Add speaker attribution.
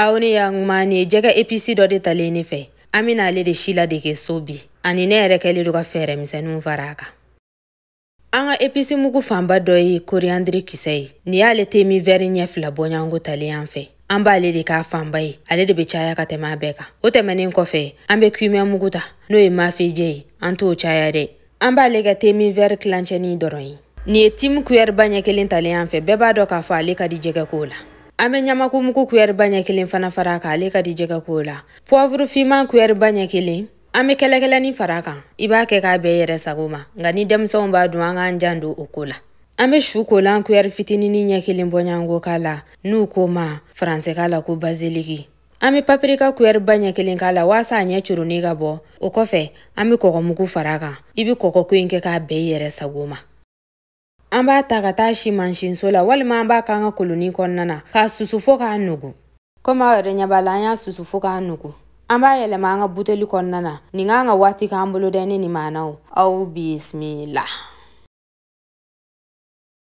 Speaker 1: Aw ni yakuma, nin ye jɛgɛ épice dɔ de talen ne fɛ. An bɛna ale de si ladege so bi, ani ne yɛrɛ kɛlen don ka fɛɛrɛ misɛnninw fara a kan. An ka épice mugu fanba dɔ ye coriandre kisɛ ye. Nin y'ale temi verre ɲɛ 2 bɔɲɔgɔnko talen an fɛ. An b'ale de k'a fanba ye, ale de bɛ caya ka tɛmɛ a bɛɛ kan. O tɛmɛnen kɔfɛ, an bɛ cumin mugu ta, n'o ye mafejɛ ye, an t'o caya dɛ. An b'ale kɛ temi verre tilancɛnin dɔrɔn ye. Nin ye thym cuillère ba ɲɛ 1 talen an fɛ, bɛɛ b'a dɔn k'a fɔ ale ka di jɛgɛko la. An bɛ ɲamakumugu cuillère ba ɲɛ 1 fana fara a kan, ale ka di jɛgɛko la. Poivre finman cuillère ba ɲɛ 1, an bɛ kɛlɛkɛlɛnin fara a kan. I b'a kɛ k'a bɛɛ yɛrɛ sago ma, nka ni denmisɛnw b'a dun, an k'an janto o ko la. An bɛ su kolan cuillère fitininin ɲɛ 1 bɔɲɔgɔnko k'a la, n'u ko ma faransɛkan la ko basilic. An bɛ paprika cuillère ba ɲɛ 1 k'a la walasa a ɲɛ curunin ka bɔ. O kɔfɛ, an bɛ kɔgɔmugu fara a kan. I bɛ kɔgɔko in kɛ k'a bɛɛ yɛrɛ sago ma. An b'a ta ka taa si mansinso la, walima an b'a k'an ka kolonin kɔnɔna na k'a susu fo k'a nugu. Komi aw yɛrɛ ɲɛ b'a la, an y'a susu fo k'a nugu. An b'a yɛlɛma an ka buteli kɔnɔna na. Nin k'an ka waati k'an bolo dɛ, ne ni maanaw. Aw bisimila.